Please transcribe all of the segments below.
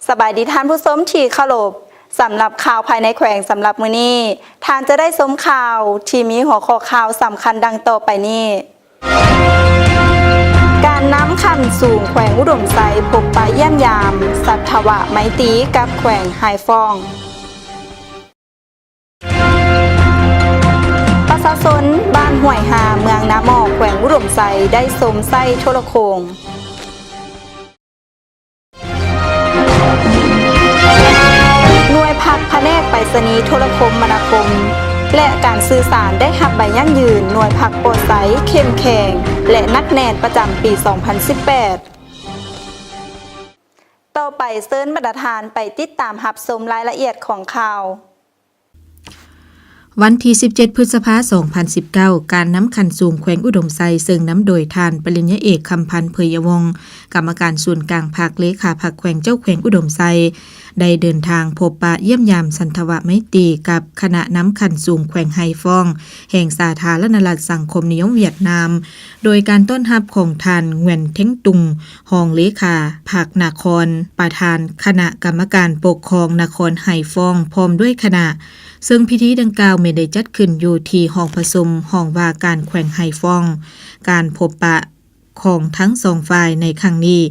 ສະບາຍດີທ່ານຜູ້ຊົມທີ່ເຄົາລົບ. ສຳລັບຂ່າວພາຍໃນແຂວງສຳລັບມື້ນີ້, ທ່ານຈະໄດ້ຊົມຂ່າວທີ່ມີຫົວຂໍ້ຂ່າວສຳຄັນດັ່ງຕໍ່ໄປນີ້. ການນຳຂັ້ນສູງແຂວງອຸດົມໄຊພົບປະຢ້ຽມຢາມສັດທະວະໄມຕີກັບແຂວງໄຮຟອງ. ປະຊາຊົນບ້ານຫ້ວຍຮາ ເມືອງນາໝໍ້ ແຂວງອຸດົມໄຊ ໄດ້ຊົມໃຊ້ໂທລະໂຄ່ງ. ໜ່ວຍພັກພະແນກໄປສະນີໂທລະຄົມມະນາຄົມ ແລະ ການສື່ສານ ໄດ້ຮັບໃບຢັ້ງຢືນໜ່ວຍພັກປອດໃສ, ເຂັ້ມແຂງ ແລະ ໜັກແໜ້ນ ປະຈຳປີສອງພັນສິບແປດ. ຕໍ່ໄປເຊີນບັນດາທ່ານໄປຕິດຕາມຮັບຊົມລາຍລະອຽດຂອງຂ່າວ. ວັນທີສິບເຈັດ ພຶດສະພາ ສອງພັນສິບເກົ້າ, ການນຳຂັ້ນສູງແຂວງອຸດົມໄຊ ເຊິ່ງນຳໂດຍທ່ານປະລິນຍາເອກ ຄຳພັນ ເຜີຍຍະວົງ ກຳມະການສູນກາງພັກ, ເລຂາພັກແຂວງ, ເຈົ້າແຂວງອຸດົມໄຊ ໄດ້ເດີນທາງພົບປະຢ້ຽມຢາມສັນທະວະໄມຕີກັບຄະນະນຳຂັ້ນສູງແຂວງໄຮຟອງ ແຫ່ງສາທາລະນະລັດສັງຄົມນິຍົມຫວຽດນາມ, ໂດຍການຕ້ອນຮັບຂອງທ່ານ ງວຽນ ເທັງຕຸງ ຮອງເລຂາພັກນະຄອນ, ປະທານຄະນະກຳມະການປົກຄອງນະຄອນໄຮຟອງ ພ້ອມດ້ວຍຄະນະ, ເຊິ່ງພິທີດັ່ງກ່າວແມ່ນໄດ້ຈັດຂຶ້ນຢູ່ທີ່ຫ້ອງປະຊຸມຫ້ອງວ່າການແຂວງໄຮຟອງ. ການພົບປະຂອງທັງສອງຝ່າຍໃນຄັ້ງນີ້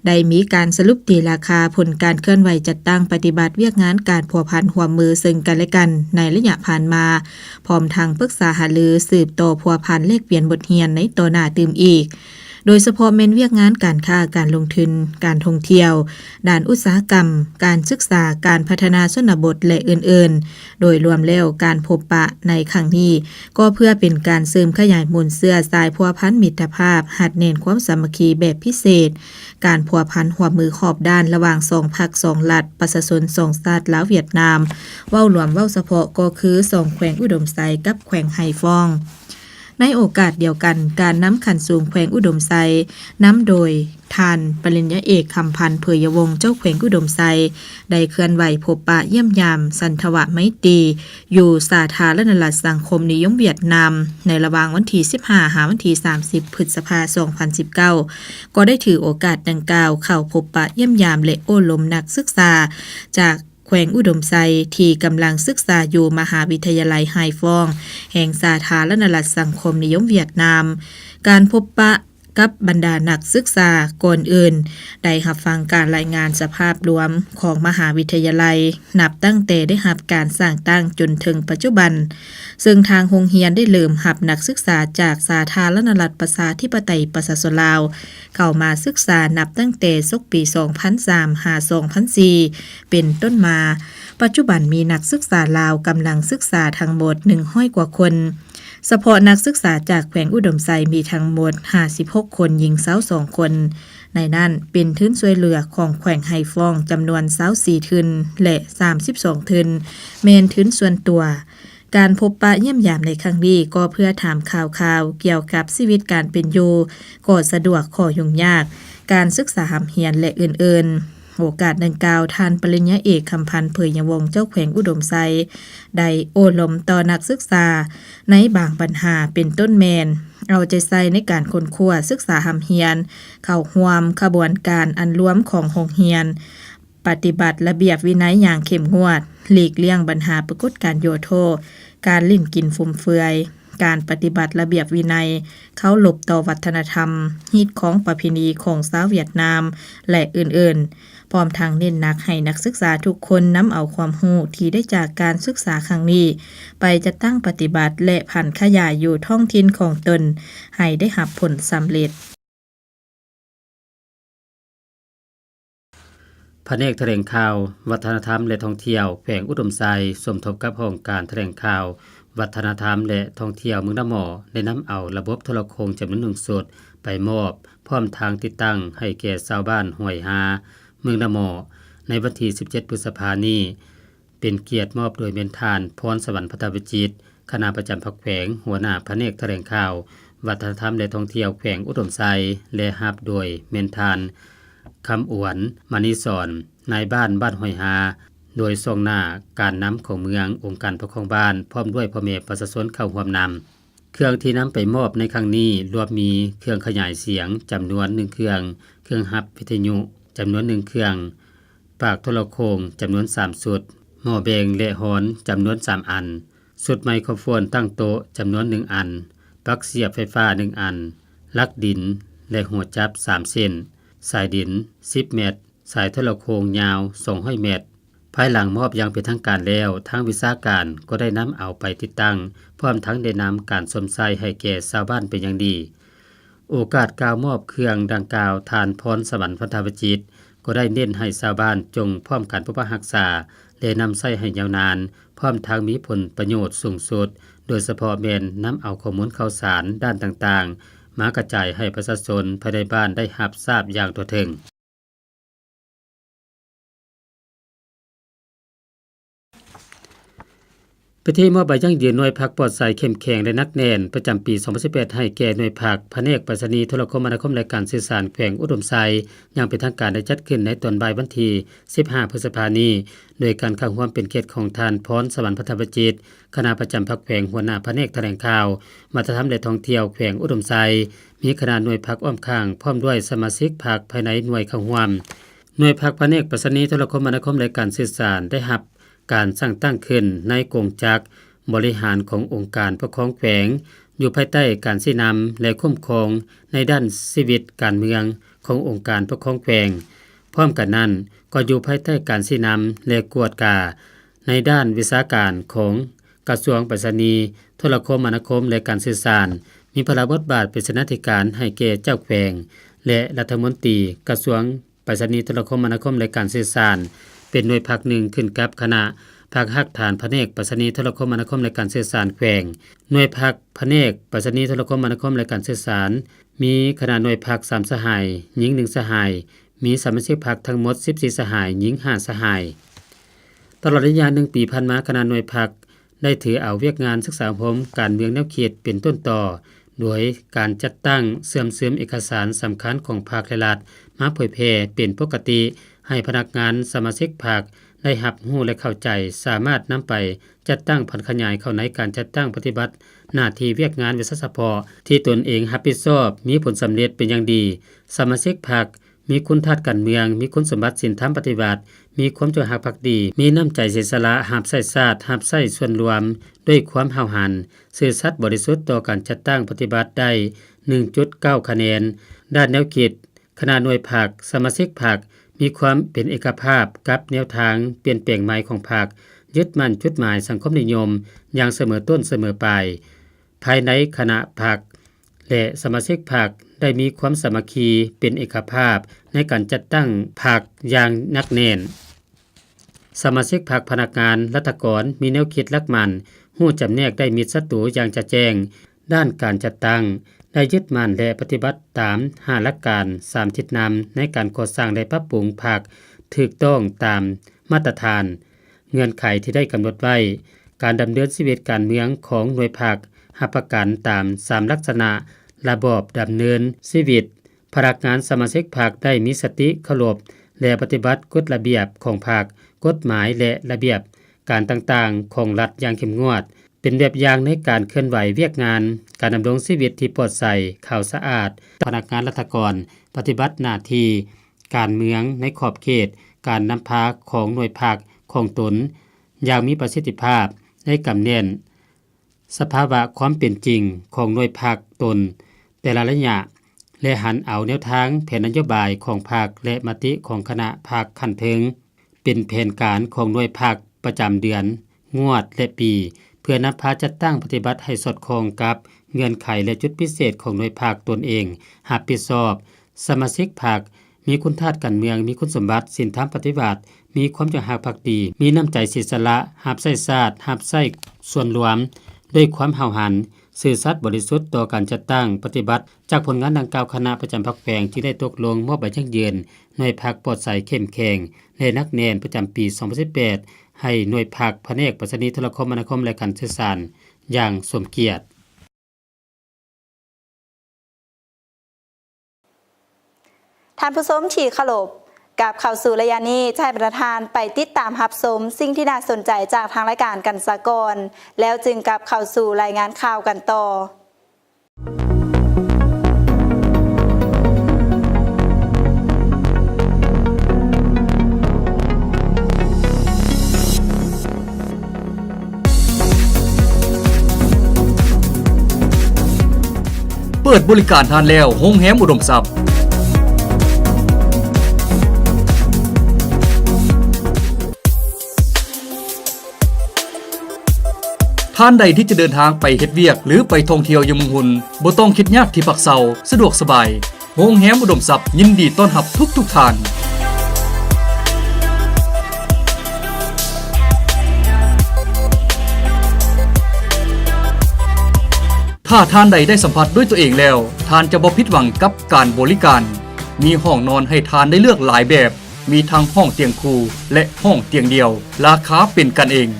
ໄດ້ມີການສະຫຼຸບຕີລາຄາຜົນການເຄື່ອນໄຫວຈັດຕັ້ງປະຕິບັດວຽກງານການພົວພັນຮ່ວມມືເຊິ່ງກັນແລະກັນໃນໄລຍະຜ່ານມາ, ພ້ອມທັງປຶກສາຫາລືສືບຕໍ່ພົວພັນແລກປ່ຽນບົດຮຽນໃນຕໍ່ໜ້າຕື່ມອີກ. ໂດຍສະເພາະແມ່ນວຽກງານການຄ້າ, ການລົງທຶນ, ການທ່ອງທ່ຽວ, ດ້ານອຸດສາຫະກຳ, ການສຶກສາ, ການພັດທະນາຊົນນະບົດ ແລະ ອື່ນໆ. ໂດຍລວມແລ້ວ, ການພົບປະໃນຄັ້ງນີ້ ກໍເພື່ອເປັນການເສີມຂະຫຍາຍມູນເຊື້ອສາຍພົວພັນມິດຕະພາບ, ຮັດແໜ້ນຄວາມສາມັກຄີແບບພິເສດ, ການພົວພັນຮ່ວມມືຮອບດ້ານລະຫວ່າງສອງພັກ, ສອງລັດ, ປະຊາຊົນສອງຊາດ ລາວ-ຫວຽດນາມ, ເວົ້າລວມ, ເວົ້າສະເພາະກໍຄືສອງແຂວງອຸດົມໄຊກັບແຂວງໄຮຟອງ. ໃນໂອກາດດຽວກັນ, ການນຳຂັ້ນສູງແຂວງອຸດົມໄຊ ນຳໂດຍທ່ານປະລິນຍາເອກ ຄຳພັນ ເຜີຍຍະວົງ ເຈົ້າແຂວງອຸດົມໄຊ ໄດ້ເຄື່ອນໄຫວພົບປະຢ້ຽມຢາມສັນທະວະໄມຕີ ຢູ່ສາທາລະນະລັດສັງຄົມນິຍົມຫວຽດນາມ ໃນລະຫວ່າງວັນທີສິບຫ້າ ຫາວັນທີສາມສິບ ພຶດສະພາ ສອງພັນສິບເກົ້າ ກໍໄດ້ຖືໂອກາດດັ່ງກ່າວເຂົ້າພົບປະຢ້ຽມຢາມ ແລະ ໂອ້ລົມນັກສຶກສາຈາກ ແຂວງອຸດົມໄຊ ທີ່ກຳລັງສຶກສາຢູ່ມະຫາວິທະຍາໄລໄຮຟອງ ແຫ່ງສາທາລະນະລັດສັງຄົມນິຍົມຫວຽດນາມ. ການພົບປະກັບບັນດານັກສຶກສາ ກ່ອນອື່ນໄດ້ຮັບຟັງການລາຍງານສະພາບລວມຂອງມະຫາວິທະຍາໄລ ນັບຕັ້ງແຕ່ໄດ້ຮັບການສ້າງຕັ້ງຈົນເຖິງປັດຈຸບັນ, ເຊິ່ງທາງໂຮງຮຽນໄດ້ເລີ່ມຮັບນັກສຶກສາຈາກສາທາລະນະລັດປະຊາທິປະໄຕປະຊາຊົນລາວ ເຂົ້າມາສຶກສານັບຕັ້ງແຕ່ສົກປີສອງພັນສາມ ຫາ ສອງພັນສີ່ ເປັນຕົ້ນມາ. ປັດຈຸບັນມີນັກສຶກສາລາວກຳລັງສຶກສາທັງໝົດໜຶ່ງຮ້ອຍກວ່າຄົນ. ສະເພາະນັກສຶກສາຈາກແຂວງອຸດົມໄຊມີທັງໝົດຫ້າສິບຫົກຄົນ, ຍິງຊາວສອງຄົນ. ໃນນັ້ນເປັນທຶນຊ່ວຍເຫຼືອຂອງແຂວງໄຮຟອງຈຳນວນຊາວສີ່ທຶນ ແລະ ສາມສິບສອງທຶນ ແມ່ນທຶນສ່ວນຕົວ. ການພົບປະຢ້ຽມຢາມໃນຄັ້ງນີ້ ກໍເພື່ອຖາມຂ່າວຄາວກ່ຽວກັບຊີວິດການເປັນຢູ່, ຂໍ້ສະດວກ, ຂໍ້ຫຍຸ້ງຍາກ, ການສຶກສາຮ່ຳຮຽນ ແລະ ອື່ນໆ. ໂອກາດດັ່ງກ່າວ, ທ່ານປະລິນຍາເອກ ຄຳພັນ ເຜີຍຍະວົງ ເຈົ້າແຂວງອຸດົມໄຊ ໄດ້ໂອ້ລົມຕໍ່ນັກສຶກສາໃນບາງບັນຫາ ເປັນຕົ້ນແມ່ນ ເອົາໃຈໃສ່ໃນການຄົ້ນຄວ້າ, ສຶກສາຮ່ຳຮຽນ, ເຂົ້າຮ່ວມຂະບວນການອັນລວມຂອງໂຮງຮຽນ, ປະຕິບັດລະບຽບວິໄນຢ່າງເຂັ້ມງວດ, ຫຼີກລ່ຽງບັນຫາປາກົດການໂຍໂທ, ການຫຼິ້ນກິນຟຸມເຟືອຍ, ການປະຕິບັດລະບຽບວິໄນ, ເຄົາລົບຕໍ່ວັດທະນະທຳ, ຮີດຄອງປະເພນີຂອງຊາວຫວຽດນາມ ແລະ ອື່ນໆ, ພ້ອມທັງເນັ້ນໜັກໃຫ້ນັກສຶກສາທຸກຄົນນຳເອົາຄວາມຮູ້ທີ່ໄດ້ຈາກການສຶກສາຄັ້ງນີ້ ໄປຈັດຕັ້ງປະຕິບັດ ແລະ ຜັນຂະຫຍາຍຢູ່ທ້ອງຖິ່ນຂອງຕົນໃຫ້ໄດ້ຮັບຜົນສຳເລັດ. ພະແນກຖະແຫຼງຂ່າວ, ວັດທະນະທຳ ແລະ ທ່ອງທ່ຽວແຂວງອຸດົມໄຊ ສົມທົບກັບຫ້ອງການຖະແຫຼງຂ່າວ, ວັດທະນະທຳ ແລະ ທ່ອງທ່ຽວເມືອງນາໝໍ້ ໄດ້ນຳເອົາລະບົບໂທລະໂຄ່ງຈຳນວນໜຶ່ງຊຸດໄປມອບ ພ້ອມທາງຕິດຕັ້ງໃຫ້ແກ່ຊາວບ້ານຫ້ວຍຮາ ເມືອງນາໝໍ້ ໃນວັນທີສິບເຈັດ ພຶດສະພານີ້. ເປັນກຽດມອບໂດຍແມ່ນທ່ານ ພອນສະຫວັນ ພັດທະວິຈິດ ຄະນະປະຈຳພັກແຂວງ, ຫົວໜ້າພະແນກຖະແຫຼງຂ່າວ, ວັດທະນະທຳ ແລະ ທ່ອງທ່ຽວແຂວງອຸດົມໄຊ ແລະ ຮັບໂດຍແມ່ນທ່ານ ຄຳອວນ ມະນີສອນ ນາຍບ້ານບ້ານຫ້ວຍຮາ, ໂດຍສ່ອງໜ້າການນຳຂອງເມືອງ, ອົງການປົກຄອງບ້ານ ພ້ອມດ້ວຍພໍ່ແມ່ປະຊາຊົນເຂົ້າຮ່ວມນຳ. ເຄື່ອງທີ່ນຳໄປມອບໃນຄັ້ງນີ້ລວມມີເຄື່ອງຂະຫຍາຍສຽງຈຳນວນໜຶ່ງເຄື່ອງ, ເຄື່ອງຮັບວິທະຍຸຈຳນວນໜຶ່ງເຄື່ອງ, ປາກໂທລະໂຄ່ງຈຳນວນສາມຊຸດ, ໝໍ້ແບ່ງ ແລະ ຮອນຈຳນວນສາມອັນ, ຊຸດໄມໂຄຣໂຟນຕັ້ງໂຕະຈຳນວນໜຶ່ງອັນ, ປັກສຽບໄຟຟ້າໜຶ່ງອັນ, ຫຼັກດິນ ແລະ ຫົວຈັບສາມເສັ້ນ, ສາຍດິນສິບແມັດ, ສາຍໂທລະໂຄ່ງຍາວສອງຮ້ອຍແມັດ. ພາຍຫຼັງມອບຢ່າງເປັນທາງການແລ້ວ, ທາງວິຊາການກໍໄດ້ນຳເອົາໄປຕິດຕັ້ງ, ພ້ອມທັງໄດ້ນຳການຊົມໃຊ້ໃຫ້ແກ່ຊາວບ້ານເປັນຢ່າງດີ. ໂອກາດກ່າວມອບເຄື່ອງດັ່ງກ່າວ, ທ່ານ ພອນສະຫວັນ ພັນທະວະຈິດ ກໍໄດ້ເນັ້ນໃຫ້ຊາວບ້ານຈົ່ງພ້ອມກັນປົກປັກຮັກສາ ແລະ ນຳໃຊ້ໃຫ້ຍາວນານ, ພ້ອມທັງມີຜົນປະໂຫຍດສູງສຸດ, ໂດຍສະເພາະແມ່ນນຳເອົາຂໍ້ມູນຂ່າວສານດ້ານຕ່າງໆ ມາກະຈາຍໃຫ້ປະຊາຊົນພາຍໃນບ້ານໄດ້ຮັບຊາບຢ່າງທົ່ວເຖິງ. ພິທີມອບໃບຢັ້ງຢືນໜ່ວຍພັກປອດໃສ ເຂັ້ມແຂງ ແລະ ໜັກແໜ້ນ ປະຈຳປີສອງພັນສິບແປດ ໃຫ້ແກ່ໜ່ວຍພັກພະແນກໄປສະນີໂທລະຄົມມະນາຄົມ ແລະ ການສື່ສານແຂວງອຸດົມໄຊ ຢ່າງເປັນທາງການໄດ້ຈັດຂຶ້ນໃນຕອນບ່າຍວັນທີສິບຫ້າ ພຶດສະພານີ້ ໂດຍການເຂົ້າຮ່ວມເປັນກຽດຂອງທ່ານ ພອນສະຫວັນ ພັນທະວະຈິດ ຄະນະປະຈຳພັກແຂວງ ຫົວໜ້າພະແນກຖະແຫຼງຂ່າວ ວັດທະນະທຳ ແລະ ທ່ອງທ່ຽວແຂວງອຸດົມໄຊ, ມີຄະນະໜ່ວຍພັກອ້ອມຂ້າງ ພ້ອມດ້ວຍສະມາຊິກພັກພາຍໃນໜ່ວຍເຂົ້າຮ່ວມ. ໜ່ວຍພັກພະແນກໄປສະນີໂທລະຄົມມະນາຄົມ ແລະ ການສື່ສານ ໄດ້ຮັບການສ້າງຕັ້ງຂຶ້ນໃນກົງຈັກບໍລິຫານຂອງອົງການປົກຄອງແຂວງ, ຢູ່ພາຍໃຕ້ການຊີ້ນຳ ແລະ ຄຸ້ມຄອງໃນດ້ານຊີວິດການເມືອງຂອງອົງການປົກຄອງແຂວງ. ພ້ອມກັນນັ້ນ, ກໍຢູ່ພາຍໃຕ້ການຊີ້ນຳ ແລະ ກວດກາໃນດ້ານວິຊາການຂອງ ກະຊວງໄປສະນີ, ໂທລະຄົມມະນາຄົມ ແລະ ການສື່ສານ, ມີພາລະບົດບາດເປັນເສນາທິການໃຫ້ແກ່ເຈົ້າແຂວງ ແລະ ລັດຖະມົນຕີກະຊວງໄປສະນີ, ໂທລະຄົມມະນາຄົມ ແລະ ການສື່ສານ, ເປັນໜ່ວຍພັກໜຶ່ງຂຶ້ນກັບຄະນະພັກຮາກຖານພະແນກໄປສະນີ, ໂທລະຄົມມະນາຄົມ ແລະ ການສື່ສານແຂວງ. ໜ່ວຍພັກພະແນກໄປສະນີ, ໂທລະຄົມມະນາຄົມ ແລະ ການສື່ສານ ມີຄະນະໜ່ວຍພັກສາມສະຫາຍ, ຍິງໜຶ່ງສະຫາຍ, ມີສະມາຊິກພັກທັງໝົດສິບສີ່ສະຫາຍ, ຍິງຫ້າສະຫາຍ. ຕະຫຼອດໄລຍະໜຶ່ງປີຜ່ານມາ, ຄະນະໜ່ວຍພັກໄດ້ຖືເອົາວຽກງານສຶກສາອົບຮົມການເມືອງແນວຄິດເປັນຕົ້ນຕໍ, ໂດຍການຈັດຕັ້ງເຊື່ອມຊຶມເອກະສານສຳຄັນຂອງພັກ ແລະ ລັດ ມາເຜີຍແຜ່ເປັນປົກກະຕິ, ໃຫ້ພະນັກງານສະມາຊິກພັກໄດ້ຮັບຮູ້ ແລະ ເຂົ້າໃຈ, ສາມາດນຳໄປຈັດຕັ້ງຜັນຂະຫຍາຍເຂົ້າໃນການຈັດຕັ້ງປະຕິບັດໜ້າທີ່ວຽກງານວິຊາສະເພາະທີ່ຕົນເອງຮັບຜິດຊອບ, ມີຜົນສຳເລັດເປັນຢ່າງດີ. ສະມາຊິກພັກ ມີຄຸນທາດການເມືອງ, ມີຄຸນສົມບັດສິນທຳປະຕິວັດ, ມີຄວາມຈົງຮັກພັກດີ, ມີນ້ຳໃຈເສຍສະຫຼະຮັບໃຊ້ຊາດ, ຮັບໃຊ້ສ່ວນລວມດ້ວຍຄວາມຫ້າວຫັນ, ຊື່ສັດບໍລິສຸດຕໍ່ການຈັດຕັ້ງປະຕິບັດໄດ້ໜຶ່ງຈຸດເກົ້າຄະແນນ. ດ້ານແນວຄິດ, ຄະນະໜ່ວຍພັກ, ສະມາຊິກພັກ ມີຄວາມເປັນເອກະພາບກັບແນວທາງປ່ຽນແປງໃໝ່ຂອງພັກ, ຍຶດໝັ້ນຈຸດໝາຍສັງຄົມນິຍົມຢ່າງສະເໝີຕົ້ນສະເໝີປາຍ. ພາຍໃນຄະນະພັກ ແລະ ສະມາຊິກພັກໄດ້ມີຄວາມສາມັກຄີເປັນເອກະພາບໃນການຈັດຕັ້ງພັກຢ່າງໜັກແໜ້ນ. ສະມາຊິກພັກ, ພະນັກງານ, ລັດຖະກອນ ມີແນວຄິດຫຼັກໝັ້ນ, ຮູ້ຈຳແນກໄດ້ມິດສັດຕູຢ່າງຈະແຈ້ງ. ດ້ານການຈັດຕັ້ງ ໄດ້ຍຶດໝັ້ນ ແລະ ປະຕິບັດຕາມຫ້າຫຼັກການ, ສາມທິດນຳໃນການກໍ່ສ້າງ ແລະ ປັບປຸງພັກຖືກຕ້ອງຕາມມາດຕະຖານ ເງື່ອນໄຂທີ່ໄດ້ກຳນົດໄວ້, ການດຳເນີນຊີວິດການເມືອງຂອງໜ່ວຍພັກ ຮັບປະກັນຕາມສາມລັກສະນະລະບອບດຳເນີນຊີວິດ. ພະນັກງານສະມາຊິກພັກໄດ້ມີສະຕິເຄົາລົບ ແລະ ປະຕິບັດກົດລະບຽບຂອງພັກ, ກົດໝາຍ ແລະ ລະບຽບການຕ່າງໆຂອງລັດຢ່າງເຂັ້ມງວດ, ເປັນແບບຢ່າງໃນການເຄື່ອນໄຫວວຽກງານ, ການດຳລົງຊີວິດທີ່ປອດໃສ, ຂາວສະອາດ. ພະນັກງານລັດຖະກອນປະຕິບັດໜ້າທີ່ການເມືອງໃນຂອບເຂດການນຳພາຂອງໜ່ວຍພັກຂອງຕົນຢ່າງມີປະສິດທິພາບ, ໄດ້ກຳແໜ້ນສະພາວະຄວາມເປັນຈິງຂອງໜ່ວຍພັກຕົນແຕ່ລະໄລຍະ ແລະ ຫັນເອົາແນວທາງແຜນນະໂຍບາຍຂອງພັກ ແລະ ມະຕິຂອງຄະນະພັກຂັ້ນເທິງ ເປັນແຜນການຂອງໜ່ວຍພັກປະຈຳເດືອນ, ງວດ ແລະ ປີ ເພື່ອນຳພາຈັດຕັ້ງປະຕິບັດໃຫ້ສອດຄ່ອງກັບເງື່ອນໄຂ ແລະ ຈຸດພິເສດຂອງໜ່ວຍພັກຕົນເອງຮັບຜິດຊອບ. ສະມາຊິກພັກມີຄຸນທາດການເມືອງ, ມີຄຸນສົມບັດສິນທຳປະຕິວັດ, ມີຄວາມຈົງຮັກພັກດີ, ມີນ້ຳໃຈເສຍສະຫຼະຮັບໃຊ້ຊາດ, ຮັບໃຊ້ສ່ວນລວມດ້ວຍຄວາມຫ້າວຫັນ, ຊື່ສັດບໍລິສຸດຕໍ່ການຈັດຕັ້ງປະຕິບັດ. ຈາກຜົນງານດັ່ງກ່າວ, ຄະນະປະຈຳພັກແຂວງຈຶ່ງໄດ້ຕົກລົງມອບໃບຢັ້ງຢືນໜ່ວຍພັກປອດໃສ, ເຂັ້ມແຂງ ແລະ ໜັກແໜ້ນ ປະຈຳປີສອງພັນສິບແປດ ໃຫ້ໜ່ວຍພັກພະແນກໄປສະນີ, ໂທລະຄົມມະນາຄົມ ແລະ ການສື່ສານຢ່າງສົມກຽດ. ທ່ານຜູ້ຊົມທີ່ເຄົາລົບ, ກັບເຂົ້າສູ່ໄລຍະນີ້ ຈະໃຫ້ບັນດາທ່ານໄປຕິດຕາມຮັບຊົມສິ່ງທີ່ໜ້າສົນໃຈຈາກທາງລາຍການກັນສາກ່ອນ, ແລ້ວຈຶ່ງກັບເຂົ້າສູ່ລາຍງານຂ່າວກັນຕໍ່. ເປີດບໍລິການທ່ານແລ້ວ ໂຮງແຮມອຸດົມຊັບ. ທ່ານໃດທີ່ຈະເດີນທາງໄປເຮັດວຽກ ຫຼື ໄປທ່ອງທ່ຽວຢູ່ເມືອງຮຸນ ບໍ່ຕ້ອງຄິດຍາກທີ່ພັກເຊົາ, ສະດວກສະບາຍ. ໂຮງແຮມອຸດົມຊັບຍິນດີຕ້ອນຮັບທຸກໆທ່ານ. ຖ້າທ່ານໃດໄດ້ສຳຜັດດ້ວຍຕົວເອງແລ້ວ, ທ່ານຈະບໍ່ຜິດຫວັງກັບການບໍລິການ. ມີຫ້ອງນອນໃຫ້ທ່ານໄດ້ເລືອກຫຼາຍແບບ, ມີທັງຫ້ອງຕຽງຄູ່ ແລະ ຫ້ອງຕຽງດຽວ, ລາຄາເປັນກັນເອງ.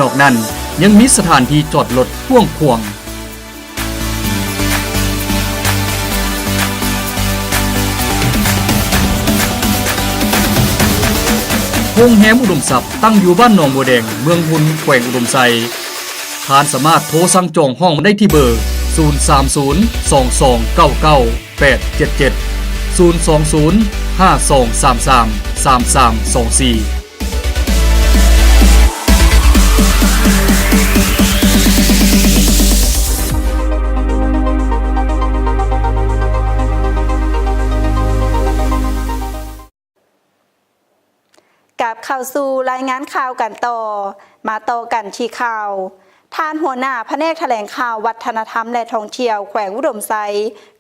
ນອກນັ້ນຍັງມີສະຖານທີ່ຈອດລົດກວ້າງຂວາງ. ໂຮງແຮມອຸດົມຊັບ ຕັ້ງຢູ່ບ້ານໜອງບົວແດງ, ເມືອງຮຸນ, ແຂວງອຸດົມໄຊ. ທ່ານສາມາດໂທສັ່ງຈອງຫ້ອງໄດ້ທີ່ເບີ ສູນສາມສູນ ສອງສອງເກົ້າເກົ້າ ແປດເຈັດເຈັດ, ສູນສອງສູນ ຫ້າສອງສາມສາມ ສາມສາມສອງສີ່. ກັບເຂົ້າສູ່ລາຍງານຂ່າວກັນຕໍ່, ມາຕໍ່ກັນທີ່ຂ່າວ. ທ່ານຫົວໜ້າພະແນກຖະແຫຼງຂ່າວ ວັດທະນະທຳ ແລະ ທ່ອງທ່ຽວ ແຂວງອຸດົມໄຊ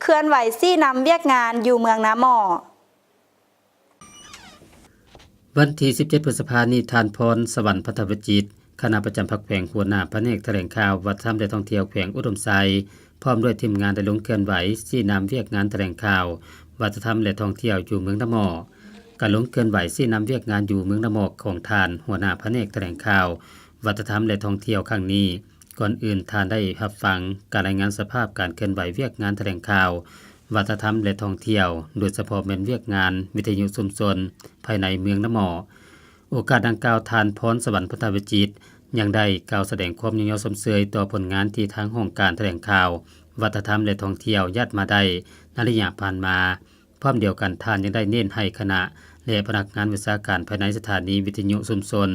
ເຄື່ອນໄຫວຊີ້ນຳວຽກງານຢູ່ເມືອງນາໝໍ້. ວັນທີສິບເຈັດ ພຶດສະພານີ້, ທ່ານ ພອນສະຫວັນ ພັນທະວິຈິດ, ຄະນະປະຈຳພັກແຂວງ, ຫົວໜ້າພະແນກຖະແຫຼງຂ່າວ ວັດທະນະທຳ ແລະ ທ່ອງທ່ຽວ ແຂວງອຸດົມໄຊ ພ້ອມດ້ວຍທີມງານ ໄດ້ລົງເຄື່ອນໄຫວຊີ້ນຳວຽກງານຖະແຫຼງຂ່າວ ວັດທະນະທຳ ແລະ ທ່ອງທ່ຽວ ຢູ່ເມືອງນາໝໍ້. ການລົງເຄື່ອນໄຫວຊີ້ນຳວຽກງານຢູ່ເມືອງນາໝໍ້ຂອງທ່ານຫົວໜ້າພະແນກຖະແຫຼງຂ່າວ ວັດທະນະທຳ ແລະ ທ່ອງທ່ຽວຄັ້ງນີ້, ກ່ອນອື່ນທ່ານໄດ້ຮັບຟັງການລາຍງານສະພາບການເຄື່ອນໄຫວວຽກງານຖະແຫຼງຂ່າວ ວັດທະນະທຳ ແລະ ທ່ອງທ່ຽວ, ໂດຍສະເພາະແມ່ນວຽກງານວິທະຍຸຊຸມຊົນພາຍໃນເມືອງນາໝໍ້. ໂອກາດດັ່ງກ່າວ, ທ່ານ ພອນສະຫວັນ ພັນທະວິຈິດ ຍັງໄດ້ກ່າວສະແດງຄວາມຍ້ອງຍໍຊົມເຊີຍຕໍ່ຜົນງານທີ່ທາງຫ້ອງການຖະແຫຼງຂ່າວ ວັດທະນະທຳ ແລະ ທ່ອງທ່ຽວ ຍາດມາໄດ້ໃນໄລຍະຜ່ານມາ. ພ້ອມດຽວກັນ, ທ່ານຍັງໄດ້ເນັ້ນໃຫ້ຄະນະ ແລະ ພະນັກງານວິຊາການພາຍໃນສະຖານີວິທະຍຸຊຸມຊົນ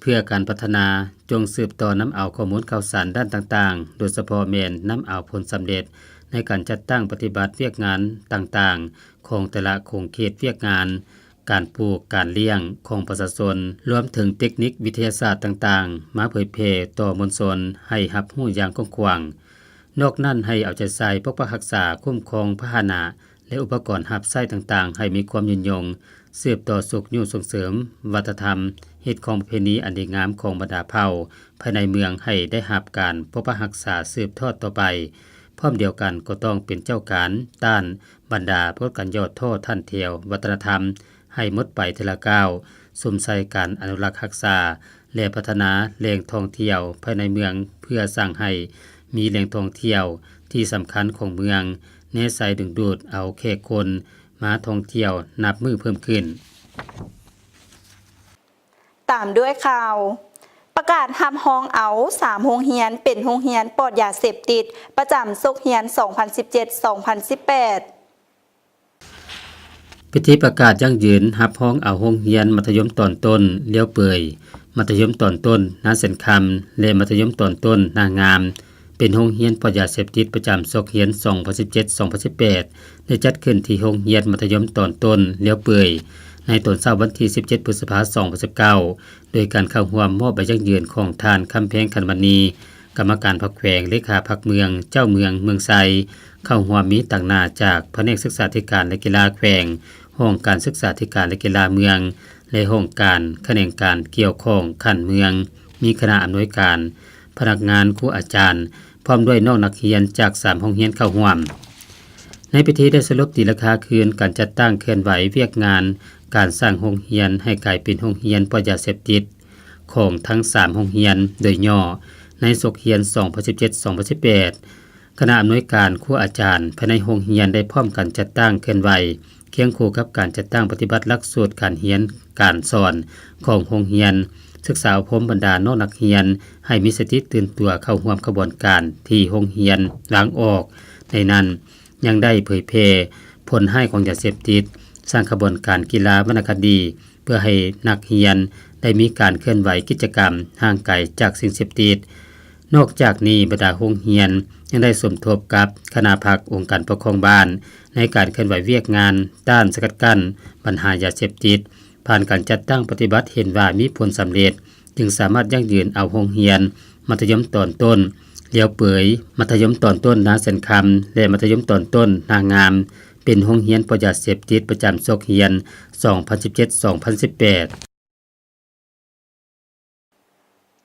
ເພື່ອການພັດທະນາ ຈົ່ງສືບຕໍ່ນຳເອົາຂໍ້ມູນຂ່າວສານດ້ານຕ່າງໆ, ໂດຍສະເພາະແມ່ນນຳເອົາຜົນສຳເລັດໃນການຈັດຕັ້ງປະຕິບັດວຽກງານຕ່າງໆຂອງແຕ່ລະຂົງເຂດວຽກງານ ການປູກ, ການລ້ຽງຂອງປະຊາຊົນ, ລວມເຖິງເຕັກນິກວິທະຍາສາດຕ່າງໆ ມາເຜີຍແຜ່ຕໍ່ມວນຊົນໃຫ້ຮັບຮູ້ຢ່າງກວ້າງຂວາງ. ນອກນັ້ນ, ໃຫ້ເອົາໃຈໃສ່ປົກປັກຮັກສາ, ຄຸ້ມຄອງພາຫະນະ ແລະ ອຸປະກອນຮັບໃຊ້ຕ່າງໆ ໃຫ້ມີຄວາມຍືນຍົງ, ສືບຕໍ່ຊຸກຍູ້ສົ່ງເສີມວັດທະນະທຳ, ຮີດຄອງປະເພນີອັນດີງາມຂອງບັນດາເຜົ່າພາຍໃນເມືອງ ໃຫ້ໄດ້ຮັບການປົກປັກຮັກສາສືບທອດຕໍ່ໄປ. ພ້ອມດຽວກັນກໍຕ້ອງເປັນເຈົ້າການຕ້ານບັນດາປາກົດການຫຍໍ້ທໍ້ຖັນຖຽວວັດທະນະທຳ ໃຫ້ໝົດໄປເທື່ອລະກ້າວ, ສຸມໃສ່ການອະນຸລັກຮັກສາ ແລະ ພັດທະນາແຫຼ່ງທ່ອງທ່ຽວພາຍໃນເມືອງ ເພື່ອສ້າງໃຫ້ມີແຫຼ່ງທ່ອງທ່ຽວທີ່ສຳຄັນຂອງເມືອງ, ແນໃສ່ດຶງດູດເອົາແຂກຄົນມາທ່ອງທ່ຽວນັບມື້ເພີ່ມຂຶ້ນ. ຕາມດ້ວຍຂ່າວ, ປະກາດຮັບຮອງເອົາສາມໂຮງຮຽນເປັນໂຮງຮຽນປອດຢາເສບຕິດ ປະຈຳສົກຮຽນສອງພັນສິບເຈັດ ສອງພັນສິບແປດ. ພິທີປະກາດຢັ້ງຢືນຮັບຮອງເອົາໂຮງຮຽນມັດທະຍົມຕອນຕົ້ນລ້ຽວເປີຍ, ມັດທະຍົມຕອນຕົ້ນນາແສນຄຳ ແລະ ມັດທະຍົມຕອນຕົ້ນນາງາມ ເປັນໂຮງຮຽນປອດຢາເສບຕິດປະຈຳສົກຮຽນສອງພັນສິບເຈັດ ສອງພັນສິບແປດ ໄດ້ຈັດຂຶ້ນທີ່ໂຮງຮຽນມັດທະຍົມຕອນຕົ້ນລ້ຽວເປີຍ ໃນຕອນເຊົ້າວັນທີສິບເຈັດ ພຶດສະພາ ສອງພັນສິບເກົ້າ ໂດຍການເຂົ້າຮ່ວມມອບໃບຢັ້ງຢືນຂອງທ່ານ ຄຳແພງ ຂັນມະນີ ກຳມະການພັກແຂວງ, ເລຂາພັກເມືອງ, ເຈົ້າເມືອງເມືອງໄຊ, ເຂົ້າຮ່ວມມີຕາງໜ້າຈາກພະແນກສຶກສາທິການ ແລະ ກິລາແຂວງ, ຫ້ອງການສຶກສາທິການ ແລະ ກິລາເມືອງ ແລະ ຫ້ອງການຂະແໜງການກ່ຽວຂ້ອງຂັ້ນເມືອງ, ມີຄະນະອຳນວຍການ, ພະນັກງານ, ຄູອາຈານ, ພ້ອມດ້ວຍນ້ອງນັກຮຽນຈາກສາມໂຮງຮຽນເຂົ້າຮ່ວມ. ໃນພິທີໄດ້ສະຫຼຸບຕີລາຄາຄືນການຈັດຕັ້ງເຄື່ອນໄຫວວຽກງານການສ້າງໂຮງຮຽນໃຫ້ກາຍເປັນໂຮງຮຽນປອດຢາເສບຕິດ. ຂອງທັງສາມໂຮງຮຽນໂດຍຫຍໍ້ ໃນສົກຮຽນສອງພັນສິບເຈັດ ສອງພັນສິບແປດ. ຄະນະອຳນວຍການ, ຄູອາຈານພາຍໃນໂຮງຮຽນໄດ້ພ້ອມກັນຈັດຕັ້ງເຄື່ອນໄຫວຄຽງຄູ່ກັບການຈັດຕັ້ງປະຕິບັດຫຼັກສູດການຮຽນການສອນຂອງໂຮງຮຽນ, ສຶກສາອົບຮົມບັນດານ້ອງນັກຮຽນໃຫ້ມີສະຕິຕື່ນຕົວເຂົ້າຮ່ວມຂະບວນການທີ່ໂຮງຮຽນວາງອອກ. ໃນນັ້ນຍັງໄດ້ເຜີຍແຜ່ຜົນຮ້າຍຂອງຢາເສບຕິດ, ສ້າງຂະບວນການກິລາວັນນະຄະດີ ເພື່ອໃຫ້ນັກຮຽນໄດ້ມີການເຄື່ອນໄຫວກິດຈະກຳຫ່າງໄກຈາກສິ່ງເສບຕິດ. ນອກຈາກນີ້, ບັນດາໂຮງຮຽນຍັງໄດ້ສົມທົບກັບຄະນະພັກອົງການປົກຄອງບ້ານ ໃນການເຄື່ອນໄຫວວຽກງານຕ້ານສະກັດກັ້ນບັນຫາຢາເສບຕິດ, ຜ່ານການຈັດຕັ້ງປະຕິບັດເຫັນວ່າມີຜົນສຳເລັດ, ຈຶ່ງສາມາດຢັ້ງຢືນເອົາໂຮງຮຽນມັດທະຍົມຕອນຕົ້ນລ້ຽວເປີຍ, ມັດທະຍົມຕອນຕົ້ນນາແສນຄຳ ແລະ ມັດທະຍົມຕອນຕົ້ນນາງາມ ເປັນໂຮງຮຽນປອດຢາເສບຕິດປະຈຳສົກຮຽນສອງພັນສິບເຈັດ ສອງພັນສິບແປດ.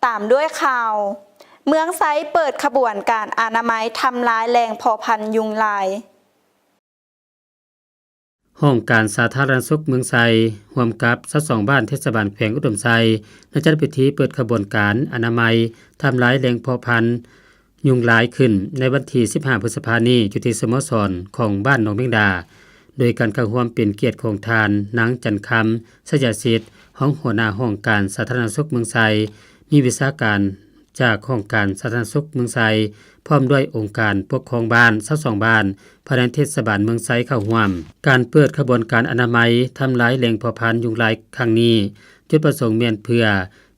ຕາມດ້ວຍຂ່າວ ເມືອງໄຊເປີດຂະບວນການອະນາໄມທຳລາຍແຫຼ່ງເພາະພັນຍຸງລາຍ. ຫ້ອງການສາທາລະນະສຸກເມືອງໄຊ ຮ່ວມກັບຊາວສອງບ້ານເທດສະບານແຂວງອຸດົມໄຊ ໄດ້ຈັດພິທີເປີດຂະບວນການອະນາໄມທຳລາຍແຫຼ່ງເພາະພັນຍຸງລາຍຂຶ້ນ ໃນວັນທີສິບຫ້າ ພຶດສະພານີ້ ຢູ່ທີ່ສະໂມສອນຂອງບ້ານໜອງແມງດາ, ໂດຍການເຂົ້າຮ່ວມເປັນກຽດຂອງທ່ານ ນາງ ຈັນຄຳ ໄຊຍະສິດ ຮອງຫົວໜ້າຫ້ອງການສາທາລະນະສຸກເມືອງໄຊ, ມີວິຊາການຈາກຫ້ອງການສາທາລະນະສຸກເມືອງໄຊ ພ້ອມດ້ວຍອົງການປົກຄອງບ້ານ ຊາວສອງບ້ານ ພາຍໃນເທດສະບານເມືອງໄຊເຂົ້າຮ່ວມ. ການເປີດຂະບວນການອະນາໄມທຳລາຍແຫຼ່ງເພາະພັນຍຸງລາຍຄັ້ງນີ້, ຈຸດປະສົງແມ່ນເພື່ອ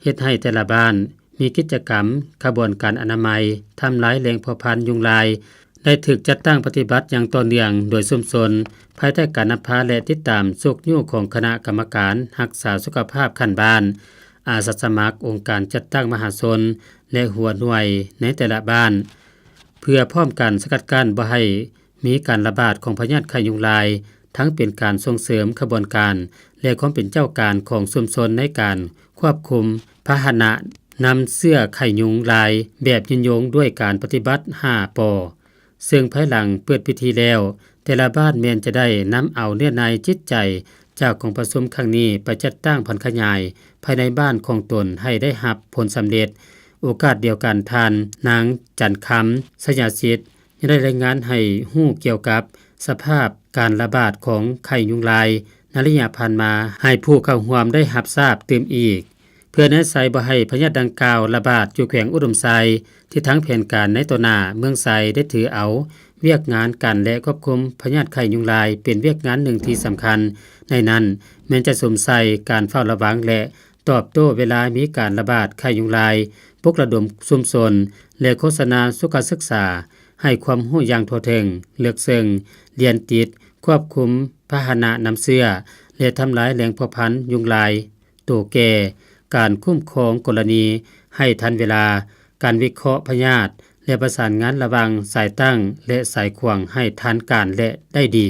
ເຮັດໃຫ້ແຕ່ລະບ້ານ ມີກິດຈະກຳຂະບວນການອະນາໄມທຳລາຍແຫຼ່ງເພາະພັນຍຸງລາຍ ໄດ້ຖືກຈັດຕັ້ງປະຕິບັດຢ່າງຕໍ່ເນື່ອງໂດຍຊຸມຊົນ, ພາຍໃຕ້ການນຳພາ ແລະ ຕິດຕາມຊຸກຍູ້ຂອງຄະນະກຳມະການຮັກສາສຸຂະພາບຂັ້ນບ້ານ, ອາສາສະໝັກ, ອົງການຈັດຕັ້ງມະຫາຊົນ ແລະ ຫົວໜ່ວຍໃນແຕ່ລະບ້ານ, ເພື່ອພ້ອມກັນສະກັດກັ້ນບໍ່ໃຫ້ ມີການລະບາດຂອງພະຍາດໄຂ້ຍຸງລາຍ, ທັງເປັນການສົ່ງເສີມຂະບວນການ ແລະ ຄວາມເປັນເຈົ້າການຂອງຊຸມຊົນໃນການຄວບຄຸມພາຫະນະນຳເຊື້ອໄຂ້ຍຸງລາຍແບບຍືນຍົງດ້ວຍການປະຕິບັດຫ້າປໍ, ເຊິ່ງພາຍຫຼັງເປີດພິທີແລ້ວ, ແຕ່ລະບ້ານແມ່ນຈະໄດ້ນຳເອົາເນື້ອໃນຈິດໃຈຈາກກອງປະຊຸມຄັ້ງນີ້ໄປຈັດຕັ້ງຜັນຂະຫຍາຍພາຍໃນບ້ານຂອງຕົນໃຫ້ໄດ້ຮັບຜົນສຳເລັດ. ໂອກາດດຽວກັນ, ທ່ານ ນາງ ຈັນຄຳ ໄຊຍະສິດ ຍັງໄດ້ລາຍງານໃຫ້ຮູ້ກ່ຽວກັບສະພາບການລະບາດຂອງໄຂ້ຍຸງລາຍໃນໄລຍະຜ່ານມາ ໃຫ້ຜູ້ເຂົ້າຮ່ວມໄດ້ຮັບຊາບຕື່ມອີກ. ເພື່ອແນໃສ່ບໍ່ໃຫ້ພະຍາດດັ່ງກ່າວລະບາດຢູ່ແຂວງອຸດົມໄຊ, ທິດທາງແຜນການໃນຕໍ່ໜ້າ, ເມືອງໄຊໄດ້ຖືເອົາວຽກງານກັນ ແລະ ຄວບຄຸມພະຍາດໄຂ້ຍຸງລາຍເປັນວຽກງານໜຶ່ງທີ່ສຳຄັນ. ໃນນັ້ນແມ່ນຈະສຸມໃສ່ການເຝົ້າລະວັງ ແລະ ຕອບໂຕ້ເວລາມີການລະບາດໄຂ້ຍຸງລາຍ, ປຸກລະດົມຊຸມຊົນ ແລະ ໂຄສະນາສຸຂະສຶກສາ ໃຫ້ຄວາມຮູ້ຢ່າງທົ່ວເຖິງ, ເລິກເຊິ່ງ, ລຽນຕິດ, ຄວບຄຸມພາຫະນະນຳເຊື້ອ ແລະ ທຳລາຍແຫຼ່ງເພາະພັນຍຸງລາຍໂຕແກ່, ການຄຸ້ມຄອງກໍລະນີໃຫ້ທັນເວລາ, ການວິເຄາະພະຍາດ ແລະ ປະສານງານລະຫວ່າງສາຍຕັ້ງ ແລະ ສາຍຂວາງໃຫ້ທັນການ ແລະ ໄດ້ດີ.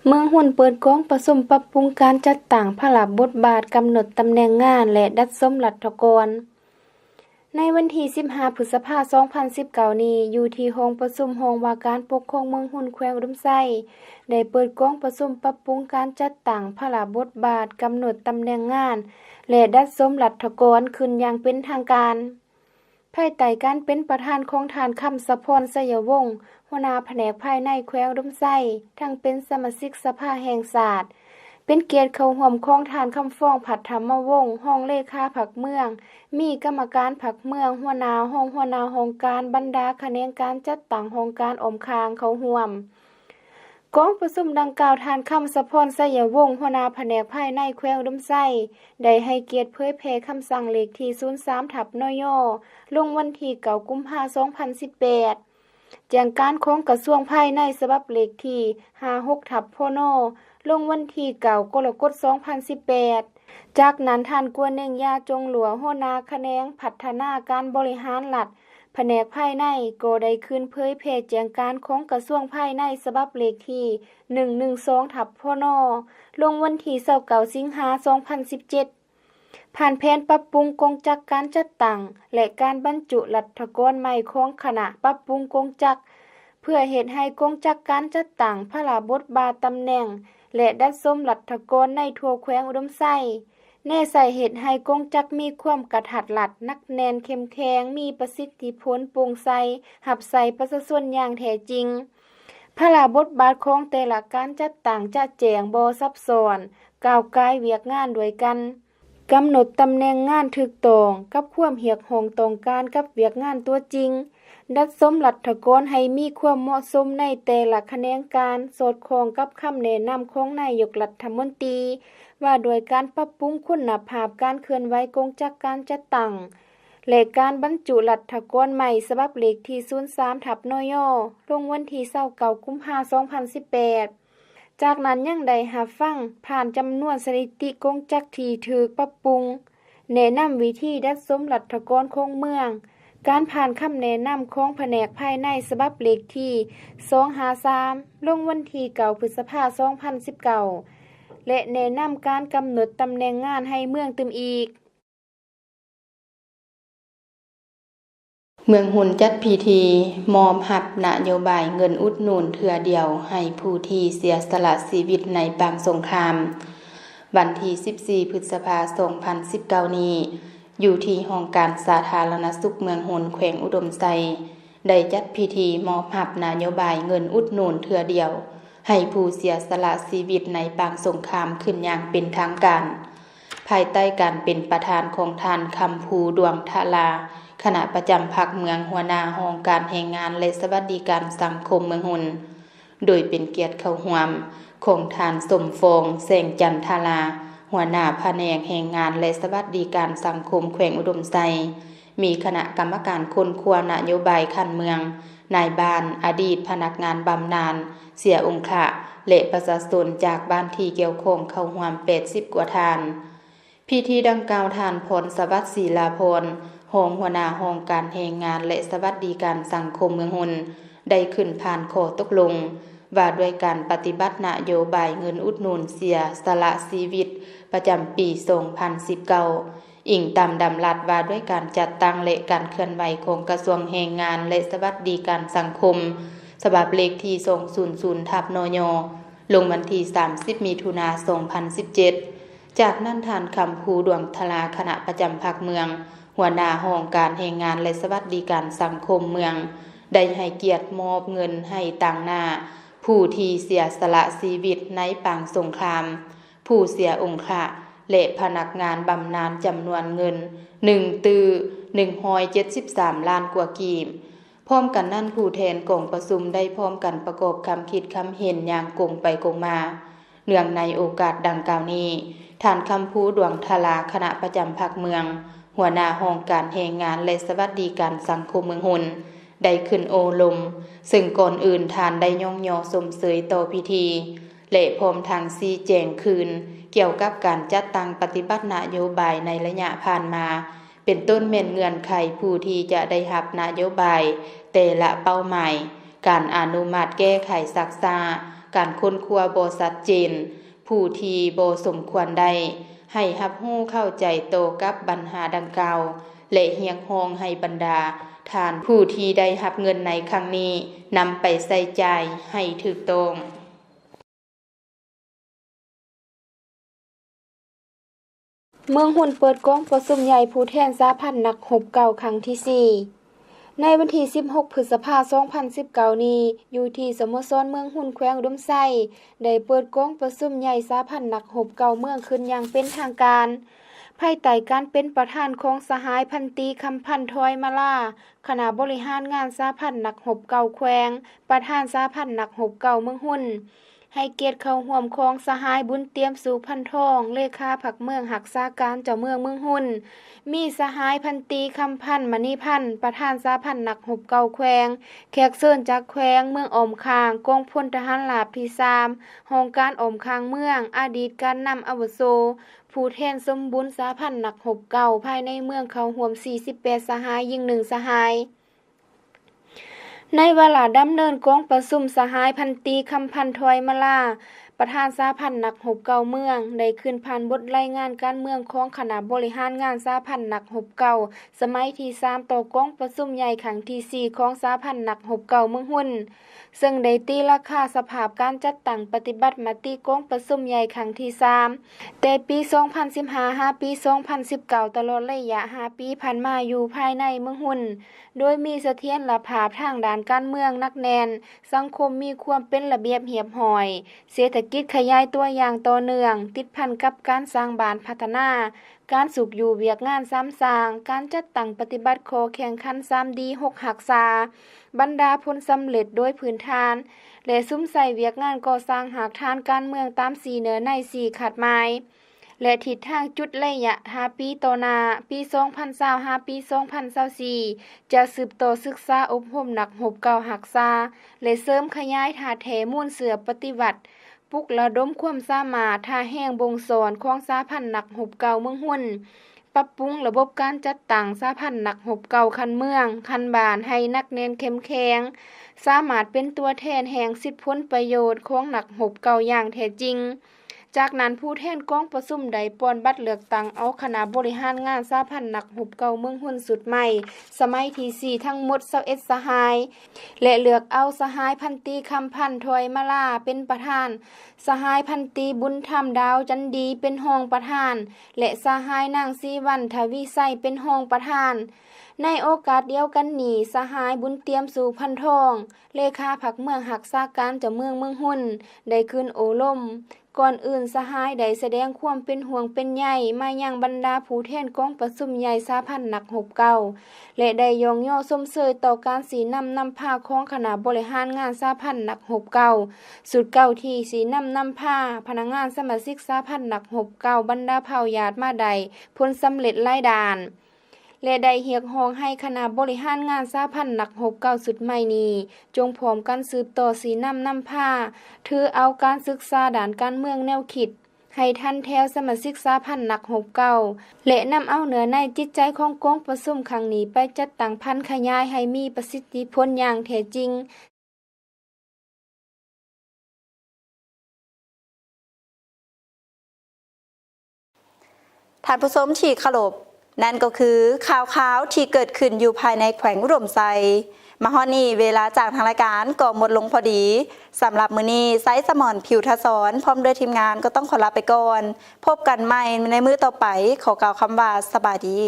ເມືອງຮຸນເປີດກອງປະຊຸມປັບປຸງການຈັດຕັ້ງພາລະບົດບາດ, ກຳນົດຕຳແໜ່ງງານ ແລະ ດັດສົມລັດຖະກອນ. ໃນວັນທີສິບຫ້າ ພຶດສະພາ ສອງພັນສິບເກົ້ານີ້, ຢູ່ທີ່ຫ້ອງປະຊຸມຫ້ອງວ່າການປົກຄອງເມືອງຮຸນ ແຂວງອຸດົມໄຊ, ໄດ້ເປີດກອງປະຊຸມປັບປຸງການຈັດຕັ້ງພາລະບົດບາດ, ກຳນົດຕຳແໜ່ງງານ ແລະ ດັດສົມລັດຖະກອນຂຶ້ນຢ່າງເປັນທາງການ. ພາຍໃຕ້ການເປັນປະທານຂອງທ່ານ ຄຳສະພອນ ໄຊຍະວົງ ຫົວໜ້າພະແນກພາຍໃນແຂວງອຸດົມໄຊ, ທັງເປັນສະມາຊິກສະພາແຫ່ງຊາດ, ເປັນກຽດເຂົ້າຮ່ວມຂອງທ່ານ ຄຳຟອງ ພັດທຳມະວົງ ຮອງເລຂາພັກເມືອງ, ມີກຳມະການພັກເມືອງ, ຫົວໜ້າ, ຮອງຫົວໜ້າຫ້ອງການ, ບັນດາຂະແໜງການຈັດຕັ້ງຫ້ອງການອ້ອມຂ້າງເຂົ້າຮ່ວມ. ກອງປະຊຸມດັ່ງກ່າວ, ທ່ານ ຄຳສະພອນ ໄຊຍະວົງ ຫົວໜ້າພະແນກພາຍໃນແຂວງອຸດົມໄຊ ໄດ້ໃຫ້ກຽດເຜີຍແຜ່ຄຳສັ່ງເລກທີ ສູນສາມ ທັບ ນຍ ລົງວັນທີ ເກົ້າ ກຸມພາ ສອງພັນສິບແປດ, ແຈ້ງການຂອງກະຊວງພາຍໃນ ສະບັບເລກທີ ຫ້າ ຫົກ ທັບ ພນ ລົງວັນທີ ເກົ້າ ກໍລະກົດ ສອງພັນສິບແປດ. ຈາກນັ້ນ, ທ່ານ ກົວເນັງ ຢາຈົງຫຼົວ ຫົວໜ້າຂະແໜງພັດທະນາການບໍລິຫານລັດ ພະແນກພາຍໃນ ກໍໄດ້ຂຶ້ນເຜີຍແຜ່ແຈ້ງການຂອງກະຊວງພາຍໃນ ສະບັບເລກທີ ໜຶ່ງໜຶ່ງສອງ ທັບ ພນ ລົງວັນທີ ຊາວເກົ້າ ສິງຫາ ສອງພັນສິບເຈັດ. ຜ່ານແຜນປັບປຸງກົງຈັກການຈັດຕັ້ງ ແລະ ການບັນຈຸລັດຖະກອນໃໝ່ຂອງຄະນະປັບປຸງກົງຈັກ ເພື່ອເຮັດໃຫ້ກົງຈັກການຈັດຕັ້ງພາລະບົດບາດຕຳແໜ່ງ ແລະ ດັດສົມລັດຖະກອນໃນທົ່ວແຂວງອຸດົມໄຊ ແນໃສ່ເຮັດໃຫ້ກົງຈັກມີຄວາມກະທັດລັດ, ໜັກແໜ້ນ, ເຂັ້ມແຂງ, ມີປະສິດທິຜົນ, ໂປ່ງໃສ, ຮັບໃຊ້ປະຊາຊົນຢ່າງແທ້ຈິງ. ພາລະບົດບາດຂອງແຕ່ລະການຈັດຕັ້ງຈະແຈ້ງ, ບໍ່ຊັບຊ້ອນ, ກ້າວກ່າຍວຽກງານດ້ວຍກັນ, ກຳນົດຕຳແໜ່ງງານຖືກຕ້ອງກັບຄວາມຮຽກຮ້ອງຕ້ອງການກັບວຽກງານຕົວຈິງ, ດັດສົມລັດຖະກອນໃຫ້ມີຄວາມເໝາະສົມໃນແຕ່ລະຂະແໜງການ, ສອດຄ່ອງກັບຄຳແນະນຳຂອງນາຍົກລັດຖະມົນຕີ ວ່າດ້ວຍການປັບປຸງຄຸນນະພາບການເຄື່ອນໄຫວກົງຈັກການຈັດຕັ້ງ ແລະ ການບັນຈຸລັດຖະກອນໃໝ່ ສະບັບເລກທີສູນສາມທັບ ນຍ ລົງວັນທີຊາວເກົ້າ ກຸມພາ ສອງພັນສິບແປດ. ຈາກນັ້ນຍັງໄດ້ຮັບຟັງຜ່ານຈຳນວນສະຖິຕິກົງຈັກທີ່ຖືກປັບປຸງ, ແນະນຳວິທີດັດສົມລັດຖະກອນຂອງເມືອງ, ການຜ່ານຄຳແນະນຳຂອງພະແນກພາຍໃນສະບັບເລກທີສອງຫ້າສາມ ລົງວັນທີເກົ້າ ພຶດສະພາ ສອງພັນສິບເກົ້າ ແລະ ແນະນຳການກຳນົດຕຳແໜ່ງງານໃຫ້ເມືອງຕື່ມອີກ. ເມືອງຮຸນຈັດພິທີມອບຮັບນະໂຍບາຍເງິນອຸດໜູນເທື່ອດຽວໃຫ້ຜູ້ທີ່ເສຍສະຫຼະຊີວິດໃນປາງສົງຄາມ ວັນທີສິບສີ່ ພຶດສະພາ ສອງພັນສິບເກົ້ານີ້ ຢູ່ທີ່ຫ້ອງການສາທາລະນະສຸກເມືອງຮຸນ ແຂວງອຸດົມໄຊ ໄດ້ຈັດພິທີມອບຮັບນະໂຍບາຍເງິນອຸດໜູນເທື່ອດຽວໃຫ້ຜູ້ເສຍສະຫຼະຊີວິດໃນປາງສົງຄາມຂຶ້ນຢ່າງເປັນທາງການ. ພາຍໃຕ້ການເປັນປະທານຂອງທ່ານ ຄຳພູ ດວງທະລາ ຄະນະປະຈຳພັກເມືອງ ຫົວໜ້າຫ້ອງການແຮງງານ ແລະ ສະຫວັດດີການສັງຄົມເມືອງຮຸນ, ໂດຍເປັນກຽດເຂົ້າຮ່ວມຂອງທ່ານ ສົມຟອງ ແສງຈັນທະລາ ຫົວໜ້າພະແນກແຮງງານ ແລະ ສະຫວັດດີການສັງຄົມແຂວງອຸດົມໄຊ, ມີຄະນະກຳມະການຄົ້ນຄວ້ານະໂຍບາຍຂັ້ນເມືອງ, ນາຍບ້ານ, ອະດີດພະນັກງານບຳນານ, ເສຍອົງຄະ ແລະ ປະຊາຊົນຈາກບ້ານທີ່ກ່ຽວຂ້ອງເຂົ້າຮ່ວມແປດສິບກວ່າທ່ານ. ພິທີດັ່ງກ່າວ ທ່ານ ພອນສະຫວັດ ສີລາພອນ ຮອງຫົວໜ້າຫ້ອງການແຮງງານ ແລະ ສະຫວັດດີການສັງຄົມເມືອງຮຸນ ໄດ້ຂຶ້ນຜ່ານຂໍ້ຕົກລົງວ່າດ້ວຍການປະຕິບັດນະໂຍບາຍເງິນອຸດໜູນເສຍສະຫຼະຊີວິດ ປະຈຳປີສອງພັນສິບເກົ້າ ອີງຕາມດຳລັດວ່າດ້ວຍການຈັດຕັ້ງ ແລະ ການເຄື່ອນໄຫວຂອງກະຊວງແຮງງານ ແລະ ສະຫວັດດີການສັງຄົມ ສະບັບເລກທີສອງສູນສູນ ທັບ ນຍ ລົງວັນທີສາມສິບ ມິຖຸນາ ສອງພັນສິບເຈັດ. ຈາກນັ້ນ ທ່ານ ຄຳພູ ດວງທະລາ ຄະນະປະຈຳພັກເມືອງ, ຫົວໜ້າຫ້ອງການແຮງງານ ແລະ ສະຫວັດດີການສັງຄົມເມືອງ ໄດ້ໃຫ້ກຽດມອບເງິນໃຫ້ຕາງໜ້າຜູ້ທີ່ເສຍສະຫຼະຊີວິດໃນປາງສົງຄາມ, ຜູ້ເສຍອົງຄະ ແລະ ພະນັກງານບຳນານ ຈຳນວນເງິນໜຶ່ງຕື້ໜຶ່ງຮ້ອຍເຈັດສິບສາມລ້ານກວ່າກີບ. ພ້ອມກັນນັ້ນ, ຜູ້ແທນກອງປະຊຸມໄດ້ພ້ອມກັນປະກອບຄຳຄິດຄຳເຫັນຢ່າງກົງໄປກົງມາ. ເນື່ອງໃນໂອກາດດັ່ງກ່າວນີ້, ທ່ານ ຄຳພູ ດວງທະລາ ຄະນະປະຈຳພັກເມືອງ, ຫົວໜ້າຫ້ອງການແຮງງານ ແລະ ສະຫວັດດີການສັງຄົມເມືອງຮຸນ ໄດ້ຂຶ້ນໂອ້ລົມ, ເຊິ່ງກ່ອນອື່ນທ່ານໄດ້ຍ້ອງຍໍຊົມເຊີຍຕໍ່ພິທີ ແລະ ພ້ອມທັງຊີ້ແຈງຄືນກ່ຽວກັບການຈັດຕັ້ງປະຕິບັດນະໂຍບາຍໃນໄລຍະຜ່ານມາ, ເປັນຕົ້ນແມ່ນເງື່ອນໄຂຜູ້ທີ່ຈະໄດ້ຮັບນະໂຍບາຍແຕ່ລະເປົ້າໝາຍ, ການອະນຸມັດແກ້ໄຂຊັກຊ້າ, ການຄົ້ນຄວ້າບໍ່ຊັດເຈນ, ຜູ້ທີ່ບໍ່ສົມຄວນໄດ້ ໃຫ້ຮັບຮູ້ເຂົ້າໃຈຕໍ່ກັບບັນຫາດັ່ງກ່າວ ແລະ ຮຽກຮ້ອງໃຫ້ບັນດາທ່ານຜູ້ທີ່ໄດ້ຮັບເງິນໃນຄັ້ງນີ້ ນຳໄປໃຊ້ຈ່າຍໃຫ້ຖືກຕ້ອງ. ເມືອງຮຸນເປີດກອງປະຊຸມໃຫຍ່ຜູ້ແທນສະຫະພັນນັກຮົບເກົ່າຄັ້ງທີສີ່ ໃນວັນທີສິບຫົກ ພຶດສະພາ ສອງພັນສິບເກົ້ານີ້ ຢູ່ທີ່ສະໂມສອນເມືອງຮຸນ ແຂວງອຸດົມໄຊ ໄດ້ເປີດກອງປະຊຸມໃຫຍ່ສະຫະພັນນັກຮົບເກົ່າເມືອງຂຶ້ນຢ່າງເປັນທາງການ ພາຍໃຕ້ການເປັນປະທານຂອງສະຫາຍພັນຕີ ຄຳພັນ ຖອຍມາລາ ຄະນະບໍລິຫານງານສະຫະພັນນັກຮົບເກົ່າແຂວງ, ປະທານສະຫະພັນນັກຮົບເກົ່າເມືອງຮຸນ. ໃຫ້ກຽດເຂົ້າຮ່ວມຂອງສະຫາຍ ບຸນຕຽມ ສຸພັນທອງ ເລຂາພັກເມືອງຮັກສາການເຈົ້າເມືອງເມືອງຮຸນ, ມີສະຫາຍພັນຕີ ຄຳພັນ ມະນີພັນ ປະທານສະຫະພັນນັກຮົບເກົ່າແຂວງ, ແຂກເຊີນຈາກແຂວງ, ເມືອງອ້ອມຂ້າງ, ກອງພົນທະຫານລາບທີສາມ ຫ້ອງການອ້ອມຂ້າງເມືອງ, ອະດີດການນຳອາວຸໂສ, ຜູ້ແທນສົມບຸນສະຫະພັນນັກຮົບເກົ່າພາຍໃນເມືອງເຂົ້າຮ່ວມສີ່ສິບແປດສະຫາຍ, ຍິງໜຶ່ງສະຫາຍ. ໃນວາລະດຳເນີນກອງປະຊຸມ, ສະຫາຍພັນຕີ ຄຳພັນ ຖອຍມາລາ ປະທານສະຫະພັນນັກຮົບເກົ່າເມືອງ ໄດ້ຂຶ້ນຜ່ານບົດລາຍງານການເມືອງຂອງຄະນະບໍລິຫານງານສະຫະພັນນັກຮົບເກົ່າ ສະໄໝທີສາມ ຕໍ່ກອງປະຊຸມໃຫຍ່ຄັ້ງທີສີ່ ຂອງສະຫະພັນນັກຮົບເກົ່າເມືອງຮຸນ ເຊິ່ງໄດ້ຕີລາຄາສະພາບການຈັດຕັ້ງປະຕິບັດມະຕິກອງປະຊຸມໃຫຍ່ຄັ້ງທີສາມ ແຕ່ປີສອງພັນສິບຫ້າ ຫາປີສອງພັນສິບເກົ້າ ຕະຫຼອດໄລຍະຫ້າປີຜ່ານມາຢູ່ພາຍໃນເມືອງຮຸນ ໂດຍມີສະຖຽນລະພາບທາງດ້ານການເມືອງໜັກແໜ້ນ, ສັງຄົມມີຄວາມເປັນລະບຽບຮຽບຮ້ອຍ, ເສດຖະກິດຂະຫຍາຍຕົວຢ່າງຕໍ່ເນື່ອງ, ຕິດພັນກັບການສ້າງບ້ານພັດທະນາ, ການສຸກຢູ່ວຽກງານສາມສ້າງ, ການຈັດຕັ້ງປະຕິບັດຂໍ້ແຂ່ງຂັນສາມດີຫົກຮັກສາ, ບັນດາຜົນສຳເລັດໂດຍພື້ນຖານ ແລະ ສຸມໃສ່ວຽກງານກໍ່ສ້າງຮາກຖານການເມືອງຕາມສີ່ເນື້ອໃນ ສີ່ຄາດໝາຍ ແລະ ທິດທາງຈຸດໄລຍະຫ້າປີຕໍ່ໜ້າ, ປີສອງພັນຊາວ ຫາປີສອງພັນຊາວສີ່ ຈະສືບຕໍ່ສຶກສາອົບຮົມນັກຮົບເກົ່າຮັກສາ ແລະ ເສີມຂະຫຍາຍທ່າແທ້ມູນເຊື້ອປະຕິວັດ, ປຸກລະດົມຄວາມສາມາດ, ທ່າແຮງບົ່ງສອນຂອງສະຫະພັນນັກຮົບເກົ່າເມືອງຮຸນ, ປັບປຸງລະບົບການຈັດຕັ້ງສະຫະພັນນັກຮົບເກົ່າຂັ້ນເມືອງ, ຂັ້ນບ້ານໃຫ້ໜັກແໜ້ນເຂັ້ມແຂງ, ສາມາດເປັນຕົວແທນແຫ່ງສິດຜົນປະໂຫຍດຂອງນັກຮົບເກົ່າຢ່າງແທ້ຈິງ. ຈາກນັ້ນ, ຜູ້ແທນກອງປະຊຸມໄດ້ປ່ອນບັດເລືອກຕັ້ງເອົາຄະນະບໍລິຫານງານສະຫະພັນນັກຮົບເກົ່າເມືອງຮຸນຊຸດໃໝ່ ສະໄໝທີສີ່ ທັງໝົດຊາວເອັດສະຫາຍ ແລະ ເລືອກເອົາສະຫາຍພັນຕີ ຄຳພັນ ຖອຍມາລາ ເປັນປະທານ, ສະຫາຍພັນຕີ ບຸນທຳ ດາວຈັນດີ ເປັນຮອງປະທານ ແລະ ສະຫາຍນາງ ສີວັນ ທະວີໄຊ ເປັນຮອງປະທານ. ໃນໂອກາດດຽວກັນນີ້, ສະຫາຍ ບຸນຕຽມ ສຸພັນທອງ ເລຂາພັກເມືອງຮັກສາການເຈົ້າເມືອງເມືອງຮຸນ ໄດ້ຂຶ້ນໂອ້ລົມ. ກ່ອນອື່ນ, ສະຫາຍໄດ້ສະແດງຄວາມເປັນຫ່ວງເປັນໃຍມາຍັງບັນດາຜູ້ແທນກອງປະຊຸມໃຫຍ່ສະຫະພັນນັກຮົບເກົ່າ ແລະ ໄດ້ຍ້ອງຍໍຊົມເຊີຍຕໍ່ການຊີ້ນຳນຳພາຂອງຄະນະບໍລິຫານງານສະຫະພັນນັກຮົບເກົ່າ ຊຸດເກົ່າທີ່ຊີ້ນຳນຳພາພະນັກງານສະມາຊິກສະຫະພັນນັກຮົບເກົ່າບັນດາເຜົ່າຍາດມາໄດ້ຜົນສຳເລັດຫຼາຍດ້ານ. ແລະ ໄດ້ຮຽກຮ້ອງໃຫ້ຄະນະບໍລິຫານງານສະຫະພັນນັກຮົບເກົ່າຊຸດໃໝ່ນີ້ ຈົ່ງພ້ອມກັນສືບຕໍ່ຊີ້ນຳນຳພາ, ຖືເອົາການສຶກສາດ້ານການເມືອງແນວຄິດໃຫ້ທັນແຖວສະມາຊິກສະຫະພັນນັກຮົບເກົ່າ ແລະ ນຳເອົາເນື້ອໃນຈິດໃຈຂອງກອງປະຊຸມຄັ້ງນີ້ໄປຈັດຕັ້ງຜັນຂະຫຍາຍໃຫ້ມີປະສິດທິຜົນຢ່າງແທ້ຈິງ. ທ່ານຜູ້ຊົມທີ່ເຄົາລົບ, ນັ້ນກໍຄືຂ່າວຄາວທີ່ເກີດຂຶ້ນຢູ່ພາຍໃນແຂວງອຸດົມໄຊ. ມາຮອດນີ້ເວລາຈາກທາງລາຍການກໍໝົດລົງພໍດີ. ສຳລັບມື້ນີ້ ໄຊສະໝອນ ຜິວທະສອນ ພ້ອມດ້ວຍທີມງານກໍຕ້ອງຂໍລາໄປກ່ອນ. ພົບກັນໃໝ່ໃນມື້ຕໍ່ໄປ. ຂໍກ່າວຄຳວ່າສະບາຍດີ.